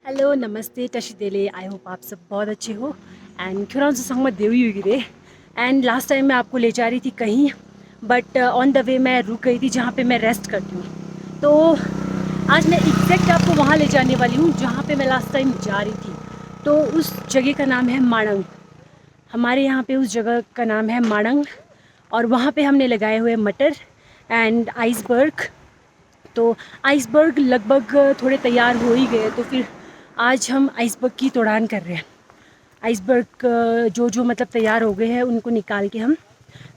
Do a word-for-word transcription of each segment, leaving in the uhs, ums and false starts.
हेलो, नमस्ते, टशी देले। I hope आप सब बहुत अच्छे हो। एंड ཁྱོད་རང་ཚོ་ཚང་མ་བདེ་པོ་ཡོད་ཀྱི་རེད། एंड लास्ट टाइम मैं आपको ले जा रही थी कहीं, बट ऑन द वे मैं रुक गई थी जहाँ पे मैं रेस्ट करती हूँ। तो आज मैं एग्जैक्ट आपको वहाँ ले जाने वाली हूँ जहाँ पे मैं लास्ट टाइम जा रही थी। तो उस जगह का नाम है माणंग। हमारे यहाँ पे उस जगह का नाम है माणंग, और वहाँ पे हमने लगाए हुए मटर एंड आइसबर्ग। तो आइसबर्ग लगभग थोड़े तैयार हो ही गए, तो फिर आज हम आइसबर्ग की तोड़ान कर रहे हैं। आइसबर्ग, अ, जो जो मतलब तैयार हो गए हैं, उनको निकाल के हम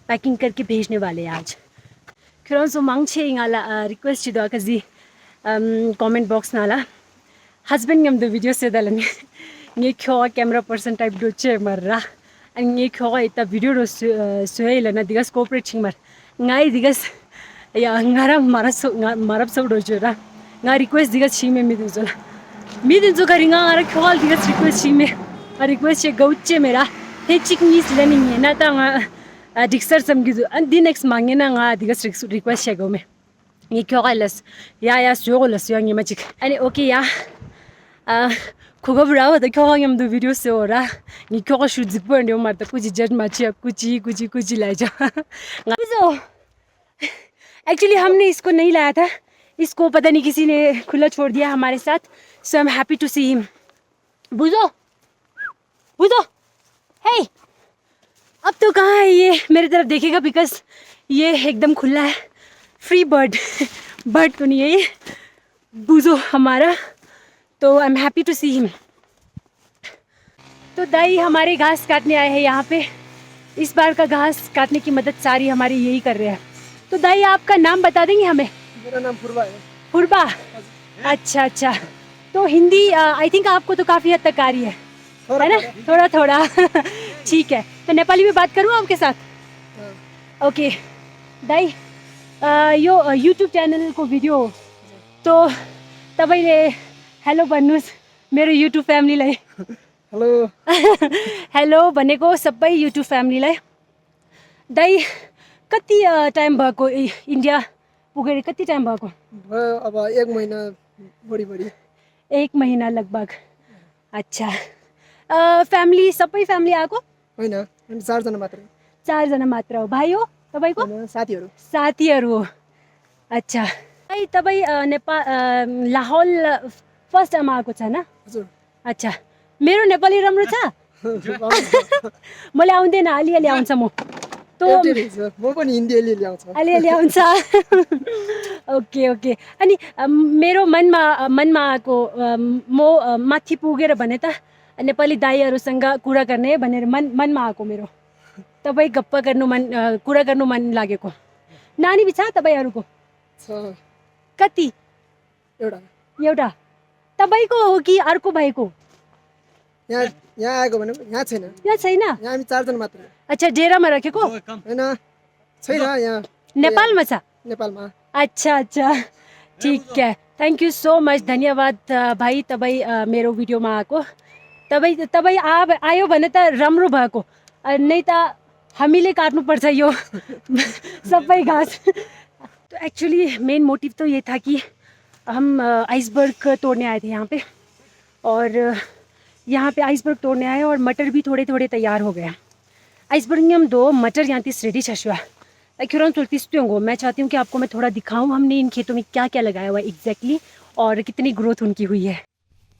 पैकिंग करके भेजने वाले हैं आज। ཁྱོད་རང་ཚོ་མང་ཆེ་ང་ལ་རི་ཀུ་ཨེ་སི་ཊི་བྱེད་འདུག་ག་གཟིགས། ཨམ། ཀོ་མེན་ཊི་བོག་སི་ནང་ལ། ཧས་བྷེན་ཌི་མཉམ་དུ་བི་ཌི་ཡོ་བཟོས་ད་ལ་ནི། ངས་ཁྱོ་ག་ཀེམ་ར་པར་སན་ཊའིབ་འགྲོ་ཆེ་མ་ར། ཨ་ནི་ངས་ཁྱོ་ག་ཡི་ད་བི་ཌི་ཡོ་རོ་བཟོས་ཡི་ལ་ན་འདི་ག་ཀོ་པ་རེཊ་བྱིང་མ་ར། ང་ཡི་འདི་ག་ཡ་ང་ར་མ་རབས་སོ་ང་མ་རབས་སོ་འགྲོ་ཆེ་ར། ང་རི་ཀུ་ཨེ་སི་ཊི་འདི་ག་བྱིང་མེད་མི་དེ་ཚོ་ལ། མི་དེ་ཚོ་ག་རི་ང་ང་ར་ཁྱོ་ག་ལ་འདི་ག་རི་ཀུ་ཨེ་སི་ཊི་བྱིང་མེད། ང་རི་ཀུ་ཨེ་སི་ཊི་བྱེད་དགའ་བོ་ཅེ་མེད་ར། ཧེ་གཅིག་གཉིས་ལ་ནི་ཉན་ན་ད་ང་ཨ་འགྲིག་སར་བསམ་གི་འདུག་ཨ་འདི་ནེག་སི་མ་ཉན་ན་ང་འདི་ག་རི་ཀུ་ཨེ་སི་ཊི་བྱེད་དགོས་མེད། ངས་ཁྱོ་ག་ལ་ཡ་ཡ་ཞོག་ལ་སུ་ཡང་ཉི་མ་གཅིག་ཨ་ནི་ཨོ་ཀེ་ཡ། ཨ། གོ་སྐབས་རག་པ་དང་ཁྱོ་ག་མཉམ་དུ་བི་ཌི་ཡོ་བཟོས་འོ་ར། ངས་ཁྱོ་ག་ཤུ་རྫིག་པོ་འདྲེ་མར་ད་ཀུ་ཅི་ཇད་མ་བྱེད་ཀུ་ཅི་ཀུ་ཅི་ཀུ་ཅི་ལ་ཅང་། ང་བཟོ། एक्चुअली हमने इसको नहीं लाया था। इसको पता नहीं किसी ने खुला छोड़ दिया हमारे साथ। So I am happy to see him. बुझो। बुझो। हे। अब तो कहाँ है ये मेरी तरफ देखेगा, बिकॉज ये एकदम खुला है। Free bird. बर्ड तो नहीं है ये। बुझो हमारा। तो I am happy to see him. तो दाई हमारे घास काटने आए हैं यहाँ पे। इस बार का घास काटने की मदद सारी हमारी यही कर रहे हैं। तो दाई आपका नाम बता देंगे हमें? मेरा नाम फुरबा है। फुरबा। अच्छा अच्छा। तो हिंदी आई थिंक आपको तो काफी हद तक आ रही है। थोड़ा है ना? थोड़ा थोड़ा। ठीक है। तो नेपाली में बात करूँ आपके साथ? ओके। दाई, यो युट्युब च्यानलको भिडियो हो। तो तपाईँले हेलो भन्नुहोस् मेरो युट्युब फ्यामिलीलाई। हेलो। हेलो भनेको सबै युट्युब फ्यामिलीलाई। दाई, कति टाइम भएको इन्डिया पुगेर कति टाइम भएको? अब एक महिना बढी बढी। एक महिना लगभग। अच्छा। फ्यामिली सबै फ्यामिली आएको? होइन, चारजना मात्र। चारजना मात्र हो। भाइ हो तपाईँको? साथीहरू। साथीहरू हो। अच्छा। भाइ तपाईँ नेपाल लाहौल फर्स्ट टाइम आएको छ न? हजुर। अच्छा। मेरो नेपाली राम्रो छ? मैले आउँदैन, अलिअलि आउँछ म। त म पनि हिन्दी अलिअलि आउँछ। अलिअलि आउँछ। Okay okay. अनि मेरो मनमा मनमा आएको म माथि पुगेर भने त नेपाली दाइहरूसँग कुरा गर्ने भनेर मन मनमा आएको मेरो। तपाईँ गप्प गर्नु मन कुरा गर्नु मन लागेको। नानी छ तपाईँहरूको? कति? एउटा। एउटा। तपाईँको हो कि अर्को भाइको? यहाँ यहाँ आएको भने यहाँ छैन। यहाँ छैन? यहाँ हामी चारजना मात्र। अच्छा, डेरामा राखेको? होइन, छैन यहाँ। नेपालमा छ? नेपालमा। अच्छा अच्छा। ठीक है। Thank you so much. धन्यवाद भाइ, तपाईँ मेरो भिडियोमा आएको। तपाईँ तपाईँ आ आयो भने त राम्रो भएको। नै त हामीले काट्नुपर्छ यो सबै घाँस। तो एक्चुअली मेन मोटिव तो ये था कि हम आइसबर्ग तोड़ने आए थे यहाँ पे। और यहाँ पे आइसबर्ग तोड़ने आए और मटर भी थोड़े थोड़े तैयार हो गए। आइसबर्ग ཉམས་དོ་མ་ཊར་ཡང་ཏིས་རེ་ཌི་ཆ་ཤོ། ད་ཁྱོད་རང་ཚོར་ཏིས་སྟོན་གོ། मैं चाहती हूँ कि आपको मैं थोड़ा दिखाऊँ हमने इन खेतों में क्या क्या लगाया हुआ है एग्जैक्टली और कितनी ग्रोथ उनकी हुई है।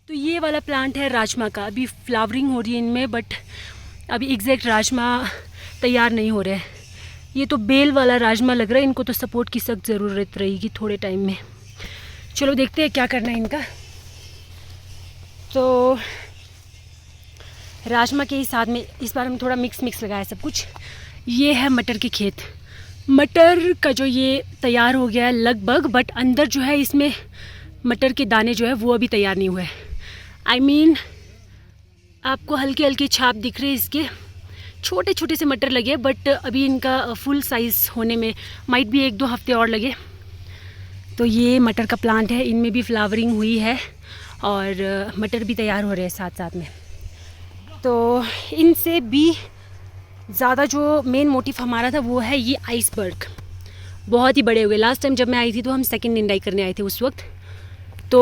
तो ये वाला प्लांट है राजमा का। अभी फ्लावरिंग हो रही है इनमें, बट अभी एग्जैक्ट राजमा तैयार नहीं हो रहे हैं। ये तो बेल वाला राजमा लग रहा है। इनको तो सपोर्ट की सख्त ज़रूरत रहेगी थोड़े टाइम में। चलो देखते हैं क्या करना है इनका। तो राजमा के ही साथ में इस बार हम थोड़ा मिक्स मिक्स लगाया सब कुछ। ये है मटर के खेत। मटर का जो ये तैयार हो गया है लगभग, बट अंदर जो है इसमें मटर के दाने जो है वो अभी तैयार नहीं हुए। आई मीन, आपको हल्के हल्के छाप दिख रहे हैं इसके। छोटे छोटे से मटर लगे, बट अभी इनका फुल साइज होने में माइट भी एक दो हफ्ते और लगे। तो ये मटर का प्लांट है, इनमें भी फ्लावरिंग हुई है और मटर भी तैयार हो रहे हैं साथ साथ में। तो इनसे भी ज़्यादा जो मेन मोटिव हमारा था वो है ये आइसबर्ग। बहुत ही बड़े हुए। लास्ट टाइम जब मैं आई थी तो हम सेकंड निंदाई करने आए थे उस वक्त। तो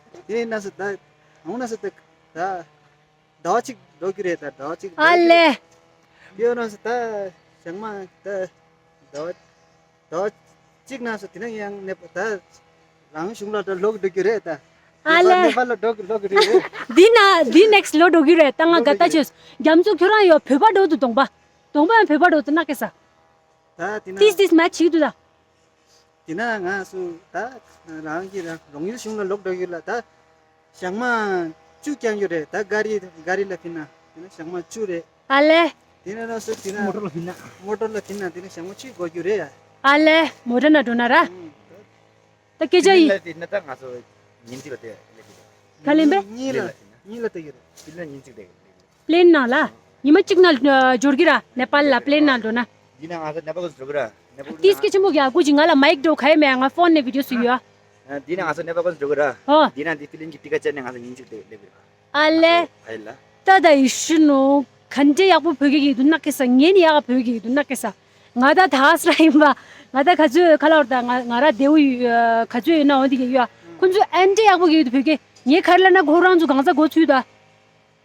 དེ་ན་སུ་ད་ཨང་ན་སུ་ད་ད་ཟླ་བ་གཅིག་འགྲོ་རྒྱུ་རེད། ད་ཟླ་བ་གཅིག་ཨ་ལེ། དེ་ན་སུ་ད་ཞག་མ་ད་ཟླ་བ་ཟླ་བ་གཅིག་ན་སུ་དེ་ན་ཡང་ནེ་ད་རང་གཞུང་ལ་ད་ལོག་འགྲོ་རྒྱུ་རེད། ད་ཨ་ལེ། ནེ་པ་ལ་འགྲོ་ལོག་རྒྱུ་རེད། འདི་ན་འདི་ནེག་སི་ལོ་འགྲོ་རྒྱུ་རེད། ད་ང་དགའ་ད་ཆོས་རྒྱ་མཚོ་ཁྱོད་རང་ཡོད་བོད་པ་འགྲོ་འདུག་གདོང་པ་གདོང་པ་ཡང་བོད་པ་འགྲོ་འདུག་ན་སྐད་ས། ད་དེ་ན་ཏིས་ཏིས་མ་བྱེད་འདུག་ད། དེ་ན་ང་སུ་ད་རང་གི་རང་རོང་ཡུལ་གཞུང་ལ་ལོག་འགྲོ་ཡོད་ལ། ད་ཞག་མ་བཅུ་བསྐྱང་རྒྱུ་རེད། ད་ག་རི་ག་རི་ལ་ཕིན་ན་དེ་ན་ཞག་མ་བཅུ་རེད། ཨ་ལེ། དེ་ན་རང་སུ་དེ་ན་མོ་ཊོར་ལ་ཕིན་ན་མོ་ཊོར་ལ་ཕིན་ན་དེ་ན་ཞག་མ་བཅུ་འགོར་རྒྱུ་རེད་ཡ། ཨ་ལེ། མོ་ཊ་ནང་འགྲོ་ན་ར། ད་སྐད་ཆ་ཡིན། ལ་དེ་ན་ད་ང་ཚོ་ཉིན་གཅིག་ལ་དེ་ལེགས་ཀྱི་ག་ལེན་པས། གཉིས་ལ་གཉིས་ལ་དེ་ཡོད་རེད། ཕི་ལ་ཉིན་གཅིག་དེ། པླེན་ནང་ལ། ཉི་མ་གཅིག་ནང་འབྱོར་གི་ར། ནེ་པཱལ་ལ་པླེན་ནང་འགྲོ་ན། འདི་ན་ང་ཚོ་ནེ་པཱལ་གོ་འགྲོ་གི་ར། ནེ་པཱལ་ཏིས་སྐད་ཆེན་པོ་གི་ཨ་ཁུ་ཅིག་ང་ལ་མའིག་འགྲོ་ག་ཡེ་མེད། ང་ཕོན་ནས་བི་ཌིའོ་བཟོ་ཡོད། འདི་ན་ང་ཚོ་ནེ་པཱལ་གོ་འགྲོ་གི་ར། ཨོ། འདི་ན་འདི་ཕི་ལིན་གྱི་ཏི་ཀ་ཅན་ནས་ང་ཚོ་ཉིན་གཅིག་དེ་ལེགས་གི་ར། ཨ་ལེ། ཨ་ལེ། ད་ད་ཡི་ཤི་ནོ། ག་འདྲ་ཡག་པོ་བོད་སྐད་ཀྱི་འདུག་ན་སྐད་ས། ངས་ནི་ཡག་བོད་སྐད་ཀྱི་འདུག་ན་སྐད་ས། ང་ད་ད་ས་ར་ཡིན་པ། ང་ད་ག་ཚོད་ག་ལ་བར་ད་ང་ང་ར་དེའུ་ཡོད། ག་ཚོད་ཡོད་ན་འོ་འདི་གི་ཡོད། ཁོ་ཚོ་ཨ་འདྲ་ཡག་པོ་གི་འདུག་བོད་སྐད། ངས་ག་རེ་ལབ་ན་ཁོ་རང་ཚོ་གང་ས་གོ་ཚུལ་ད།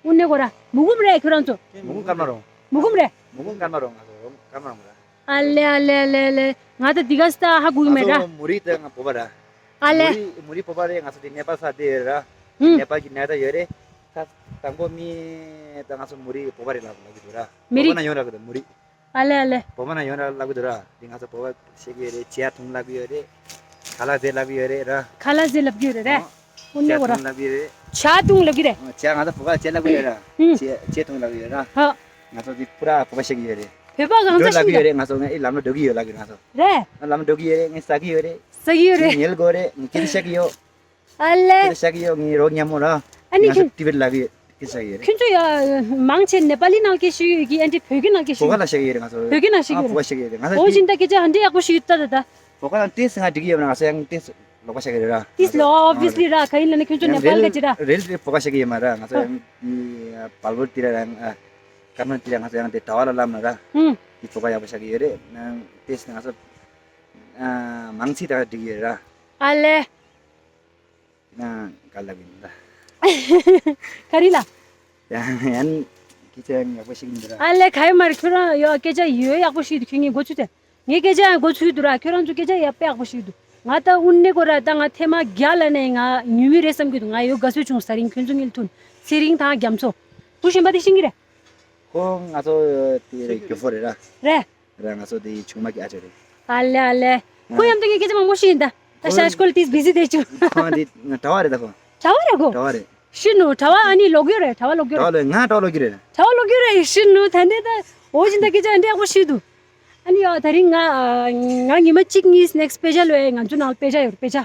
དངོས་གནས་ཁོ་ར་མུ་གུམ་རེད་ཁྱོད་རང་ཚོ། མུ་གུམ་སྐར་མ་རོང་། མུ་གུམ་རེད། མུ་གུམ་སྐར་མ་རོང་། ང་ཚོ་རོང་སྐར་མ་རོང་ར། ཨ་ལེ་ཨ་ལེ་ཨ་ལེ་ཨ་ལེ། ང་ད་འདི་ག་སྟ་ཧ་གོ་གི་མེད་ར། ང་ཚོ་མུ་རི་ད་ང་བོད་པ་ར། ཨ་ལེ། མུ་རི་མུ་རི་བོད་པ་རེད། ང་ཚོ་དེ་ནེ་པཱལ་ས་དེ་ཡོད་ར། ཧུམ། ནེ་པཱལ་གྱི་ནང་ད་ཡོད་རེད། ད་དང་པོ་མི་ད་ང་ཚོ་མུ་རི་བོད་པ་རེད་ལབ་ལབ་གི་འདུག་ར། མི་རིགས། བོད་པ་ན་ཡོང་ར་གི་འདུག་མུ་རི། ཨ་ལེ་ཨ་ལེ། བོད་པ་ན་ཡོང་ར་ལབ་གི་འདུག་ར། དེ་ང་ཚོ་བོད་པ་ཤེས་ཀྱི་ཡོད་རེད། ཇ་འཐུང་ལབ་གི་ཡོད་རེད། ཁ་ལག་ཟས་ལབ་གི་ཡོད་རེད་ར། ཁ་ལག་ཟས་ལབ་གི་ཡོད་རེད་ར། ཨོ། དངོས་གནས་ཁོ་ར། ཇ་འཐུང་ལབ་གི་ཡོད་རེད། ཇ་འཐུང་ལབ་གི་རེད། ཇ་ང་ཚོ་བོད་པ་ཇ་ལབ་གི་ཡོད་ར། ཧུམ། ཇ་ཇ་འཐུང་ལབ་གི་ཡོད་ར། ཧ། ང་ཚོ་དེ་པུ་ར་བོད་པ་ཤེས་ཀྱི་ཡོད་རེད། བོད་པ་གང་འགྲོ་ས་ལབ་ཤེས་གི་ཡོད་རེད། ང་ཚོ་ངའི་ལམ་ལ་འགྲོ་གི་ཡོད་ལབ་གི་རེད། ང་ཚོ་རེད། ལམ་ལ་འགྲོ་གི་ཡོད་རེད། ངས་ཟ་གི་ཡོད་རེད། ཟ་གི་ཡོད་རེད། ཉལ་དགོས་རེད། ངས་སྐད་ཆ་བཤད་གི་ཡོད། ཨ་ལེ། སྐད་ཆ་བཤད་གི་ཡོད། ངའི་རོགས་མཉམ་མོ་ར། ཨ་ནི་ང་ཚོ་ཁྱོད་ཊི་བེཊ་ལབ་གི་ཡོད། སྐད་ཆ་བཤད་གི་ཡོད་རེད། ཁྱོད་ཚོ་ཡ་མང་ཆེ་ནེ་པ་ལི་ནང་སྐད་ཤེས་ཡོད་ཀྱི་ཨ་འདྲ་བོད་སྐད་ནང་སྐད་ཤེས་ཡོད། བོད་སྐད་ནང་བཤད་གི་ཡོད་རེད་ང་ཚོ། བོད་སྐད་ནང་བཤད་གི་ཡོད་རེད། ཨ་བོད་སྐད་བཤད་གི་ཡོད་རེད་ང་ཚོ། ཨོ་ཅིན་ད་སྐད་ཆ་ཨ་འདྲ་ཡག་པོ་ཤེས་ཀྱི་ད་ད་ད། བོད་སྐད་ནང་ཏིས་ང་འགྲིག་གི་ཡོད་རེད། ང་ཚོ་ཡང་ཏིས་ལོག་པ་བཤད་གི་རེད་ར། ཏིས་ལོག་ཨོ་བི་ཡས་ལི་ར། ག་ཡིན་ལབ་ན་ཁྱོད་ཚོ་ནེ་པ་ལི་ག་ཅི་ར། རེལ་རེལ་བོད་སྐད་བཤད་གི་ཡོད་མ་ར། ང་ཚོ་ཡང་བལ་པོ་ཏི་ར་རང་ཨ་ཀར་མ་ཏི་ར་ང་ཚོ་ཡང་དེ་གྲྭ་བ་ལ་ལབ་ན་ར། ཧུམ། ཏིས་བོད་སྐད་ཡག་པོ་བཤད་གི་ཡོད་རེད། ནང་ཏིས་ང་ཚོ་ཨ་མང་ཚིག་ད་འགྲིག་གི་ཡོད་ར། ཨ་ལེ། ཡང་ག་ལབ་ཡིན་ད། ག་རེ་ལ། ཡང་ཡང་སྐད་ཆ་ཡག་པོ་ཞིག་འདི་ར། ཨ་ལེ་ག་ཡོད་མ་རེད། ཁྱོད་རང་ཡོད་སྐད་ཆ་ཡོད་ཡག་པོ་ཞིག་འདུག་ཁྱོད་ངའི་མགོ་ཚོས་ཏེ། ངའི་སྐད་ཆ་ཡང་མགོ་ཚོས་འདུག་ར། ཁྱོད་རང་ཚོ་སྐད་ཆ་ཡག་པོ་ཡག་པོ་ཞིག་འདུག་ང་ད་དངོས་གནས་ཁོ་ར་ད་ང་ཐེངས་མ་བརྒྱ་ལ་ནས་ང་ཉུལ་མི་རེད་བསམ་གྱི་འདུག་ང་ཡོད་དགའ་བསུ་བྱུང་། ཚེ་རིང་ཁྱོད་ཚོ་ངེད་ལ་མཐུན། ཚེ་རིང་དང་རྒྱ་མཚོ། བུ་གཞན་པ་དེ་ཤེས་ཀྱི་རེད། ཁོ་ང་ཚོ་དེ་རེད། རྒྱུ་ཕོ་རེད་ར། རེད། ར་ང་ཚོ་དེ་ཆུང་མ་གི་ཨ་ཅོ་རེད། ཨ་ལེ་ཨ་ལེ། ཁོ་མཉམ་དུ་ངས་སྐད་ཆ་མང་པོ་ཤེས་ཡིན་ད། ད་ཤ་སྐོལ་ཏིས་བི་ཟི་དེ་བྱུང་། ཁོ་འདི་ང་གྲྭ་བ་རེད་ད་ཁོ། གྲྭ་བ་རེད་ཁོ། གྲྭ་བ་རེད། ཤི་ནུ་གྲྭ་བ་ཨ་ནི་ལོག་ཡོད་རེད། གྲྭ་བ་ལོག་ཡོད་རེད། གྲྭ་བ་ལོག་ང་གྲྭ་བ་ལོག་གི་རེད། གྲྭ་བ་ལོག་ཡོད་རེད། ཤི་ནུ་ད་འདི་ད་འོ་བཞིན་ད་སྐད་ཆ་འདི་ཡག་པོ་ཤེས་འདུག་ཨ་ནི་ཡ་ད་རིང་ང་ང་ཉི་མ་གཅིག་གཉིས་next་དཔེ་ཆ་ལོས་ང་ཚོ་ནང་དཔེ་ཆ་ཡོད་རེད་དཔེ་ཆ།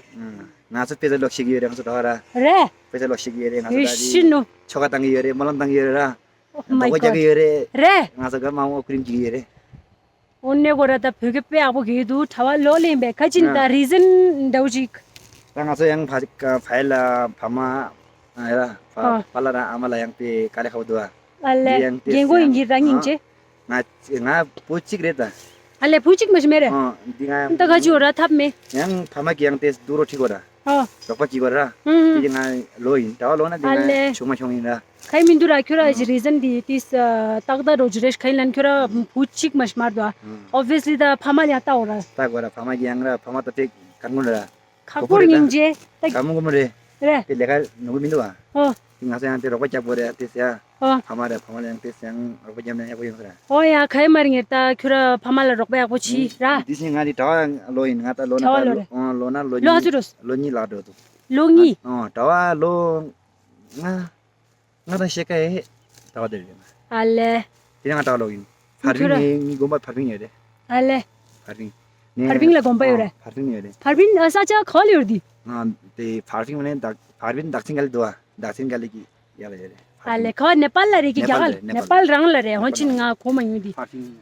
ང་ཚོ་དཔེ་ཆ་ལོག་ཤེས་ཀྱི་ཡོད་རེད། ང་ཚོ་གྲྭ་བ་ར། རེད། དཔེ་ཆ་ལོག་ཤེས་ཀྱི་ཡོད་རེད། ང་ཚོ་ད་ཤི་ནུ། ཆོ་ག་བཏང་གི་ཡོད་རེད། སྨོན་ལམ་བཏང་གི་ཡོད་རེད་ར། Oh my god. དགོས་རྒྱག་གི་ཡོད་རེད། རེད། ང་ཚོ་ག་མང་བོ་ཁུ་རིམ་གྱི་ཡོད་རེད། འོ་ནས་གོ་ར་ད་བོད་སྐད་དཔེ་ཡག་པོ་གི་འདུག་གྲྭ་བ་ལོ་ལེན་པའི་ཁ་ཅིན་ད་རི་ཟན་འདྲ་བོ་ཅིག་ད་ང་ཚོ་ཡང་ཕ་ཕ་ལ་ཕ་མ་ཨ་ཡ་ཕ་ཨ་ཕ་ལ་ར་ཨ་མ་ལ་ཡང་དཔེ་དཀའ་ལས་ཁག་པོ་འདུག་ཨ། ཨ་ལས། འདི་ཡང་དཔེ་རྒན་གོག་ཡིན་གྱི་ར་སྙིང་རྗེ། ང་ང་བུ་གཅིག་རེད་ད། ཨ་ལས་བུ་གཅིག་མ་ཞིག་མེད་རེད། ཨ་འདི་ང་ད་ག་ཅིག་འོ་ར་ཐབས་མེད། ཡང་ཕ་མ་གི་ཡང་དཔེ་སྡུག་རོགས་ཁྲིད་གོ་ར། ཨོ། རོགས་པ་གྱིས་པ་ར། ཧུམ་ཧུམ། དེ་ང་ལོ་ཡིན། གྲྭ་བ་ལོ་ན་དེ་ཨ་ལེ། ང་ཆུང་མ་ཆུང་ཡིན་ར། ཁ་ཡི་མི་འདུག་ར། ཁྱོད་ར་ཨ་ཅི་རི་ཟན་དེ་ཏིས་ཏག་ཏག་རོ་ཅི་རེ་ཁ་ཡི་ལན་ཁྱོད་ར་བུ་གཅིག་མ་ཤི་མར་དུ་ཨ། ཨོ་བི་ཡས་ལི་ད་ཕ་མ་ལ་ཡང་ལྟ་འོ་ར། ལྟ་དགོས་ར། ཕ་མ་གི་ཡང་ར་ཕ་མ་ད་ཏེ་གར་ངོ་ར། ཁག་པོ་ར་སྙིང་རྗེ་ད། གར་མོ་གོ་མོ་རེ། རེ། དེ་ལས་ཀ་ནུ་གུ་མི་འདུག་ཨ། ཨོ། དེ་ང་ཚོ་ཡང་དེ་རོགས་པ་རྒྱབ་དགོས་རེད་ཏིས་ཡ། ཨོ། ཕ་མ་རེད། ཕ་མ་ལ་ཡང་ཏིས་ཡང་རོགས་པ་རྒྱབ་ན་ཡག་པོ་ཡོང་ས་རེད། ཨོ་ཡ་ཁ་ཡི་མ་རི་ངེར་ད་ཁྱོད་ར་ཕ་མ་ལ་རོགས་པ་ཡག་པོ་བྱིས་ར། དེ་བཞིན་ང་དེ་གྲྭ་བ་ལོ་ཡིན། ང་ད་ལོ་ན་གྲྭ་བ་ད་ལོ་ལོ་ཨ་ལོ་ན་ལོ་ལོ་ཨ་ཚོད་རོ། ལོ་གཉིས་ལག་འགྲོ་འདུག་ལོ་གཉིས། ཨ་གྲྭ་བ་ལོ་ལྔ་ལྔ་དང་ཕྱེད་ཀ་ཡེ་གྲྭ་བ་དེ་རེད། ཨ་ལེ། དེ་ང་གྲྭ་བ་ལོ་ཡིན། བར་ཕིང་ཁྱོད་ར་ནས་ངའི་དགོན་པ་བར་ཕིང་ཡོད་རེད། ཨ་ལེ། བར་ཕིང་ནས་བར་ཕིང་ལ་དགོན་པ་ཡོད་རེད། ཨ་བར་ཕིང་ཡོད་རེད། བར་ཕིང་ཨ་ས་ཆ་ག་ལ་ཡོད་དེ། ཨ་དེ་བར་ཕིང་ནས་བར་ཕིང་དག་ཆེན་ག་ལ་འདུག་ཨ། དག་ཆེན་ག་ལ་གི་ཡ་ལ་ཡོད་རེད། ཨ་ལེ་ཁ་བ་ནེ་པཱལ་ལ་རེད་ཀྱི་རྒྱ་གར་ནེ་པཱལ་རང་ལ་རེད། ཧོན་ཆིན་ང་གོ་མ་ཡོང་དེ།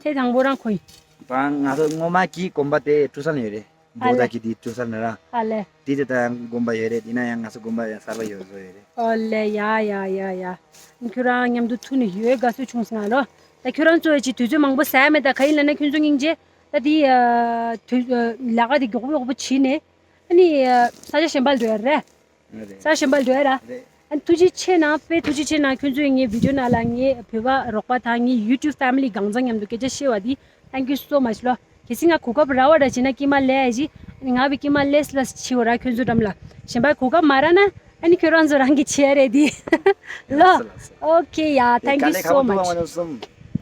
ཐེ་དང་པོ་རང་གོ་ཡིན། ད་ང་ཚོ་སྔོན་མ་གི་དགོན་པ་དེ་ཀྲུ་སན་ཡོད་རེད། ཨ་ལེ། བོ་ད་གི་དེ་ཀྲུ་སན་ར། ཨ་ལེ། དེ་དེ་ད་དགོན་པ་ཡོད་རེད། དེ་ན་ཡང་ང་ཚོ་དགོན་པ་ཡང་གསར་པ་ཡོད་བཟོ་ཡོད་རེད། ཨ་ལེ་ཡ་ཡ་ཡ་ཡ། ཁྱོད་རང་མཉམ་དུ་ཐུག་ནས་ཡོད་དགའ་བསུ་བྱུང་སོང་ང་ལོ། ད་ཁྱོད་རང་ཚོ་ཅི་དུས་ཚོད་མང་པོ་ཟ་ཡ་མེད། ད་ག་ཡིན་ལབ་ན་ཁྱོད་ཚོ་སྙིང་རྗེ། ད་དེ་དུས་ལས་ཀ་དེ་མགྱོགས་པོ་མགྱོགས་པོ་བྱས་ནས་ཨ་ནི་ས་ཆ་གཞན་པ་ལ་འགྲོ་ཡ་རེད། རེད། ས་གཞན་པ་འགྲོ་ཡ་ར། རེད། ཨ་ཐུགས་རྗེ་ཆེ་གནང་། དཔེ་ཐུགས་རྗེ་ཆེ་གནང་། ཁྱོད་ཚོས་ངའི་བི་ཌིའོ་ནང་ལ་ངའི་བོད་པ་རོགས་པ་དང་ངའི་YouTube family་གང་ཚང་མཉམ་དུ་སྐད་ཆ་བཤད་པ་འདི་thank you so much་ལོ། གལ་སྲིད་ང་གོ་སྐབས་རག་པ་འདྲ་བྱས་ན་སྐྱེས་མ་ལས་ཡ་ཞིག་ང་བི་སྐྱེས་མ་ལས་ལ་ཆེ་བ་ར། ཁྱོད་ཚོ་འགྲམ་ལ་གཞན་པ་གོ་སྐབས་མ་རག་ན་ཨ་ནི་ཁྱོད་རང་ཚོ་རང་གིས་བྱེད་ཡ་རེད་འདི་ལོ། ལགས་སོ་ལགས་སོ། Okay yeah, thank you so much.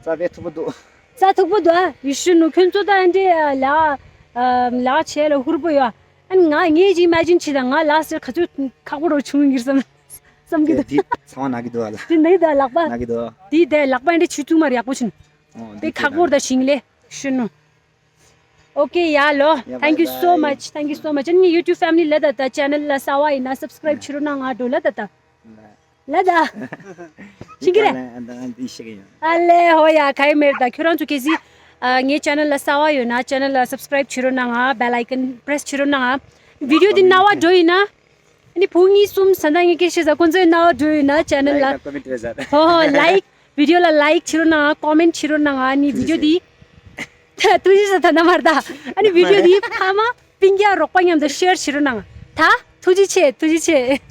ཙ་བས་ཐུག་པོ་འདུག་ཙ་ཐུག་པོ་འདུག་ཨ་ཡུ་ཤུ་ནུ་ཁྱོད་ཚོ་ད་ཨ་འདྲེ་ལ་ལ་བྱས་ལ་ཧུར་པོ་ཡོད། ཨ་ནི་ང་ངས་ཅིག་ཨི་མེ་ཇིན་བྱེད་དང་། ང་ལ་སེ་ག་ཚོད་ཁག་པོ་རོ་བྱུང་གིར་བསམ་བསམ་གི་འདུག་དེ་ཚང་མ་ན་གི་འདུག་ཨ་ལ། དེ་ནི་ད་ལག་པ་ན་གི་འདུག་དེ་དེ་ལག་པ་འདྲ་ཆུ་ཚུགས་མར་ཡག་པོ་བྱུང་། ཨོ་དེ་ཁག་པོ་ད་ཤིང་ལེ་ཤུ་ནུ། Okay, yeah, lo. Yeah, Thank you bye so bye. Much. Thank you so much. And YouTube family la da ta channel la sawa ina subscribe chiro na nga do la da ta. La da. Chingire. Ale ho ya kai mer da. Kyoran tu kezi nge channel la sawa yo na channel la subscribe chiro na nga bell icon press chiro na nga. Video din nawa do ina. Ani pungi sum sanda nge ke sheza konzo nawa do ina channel la. Ho ho like video la like chiro na comment chiro na nga ni video di. Tuji sa thanda marda. Ani video di phama pingya rokpa nyam da share chiro na nga. Ta tuji che tuji che.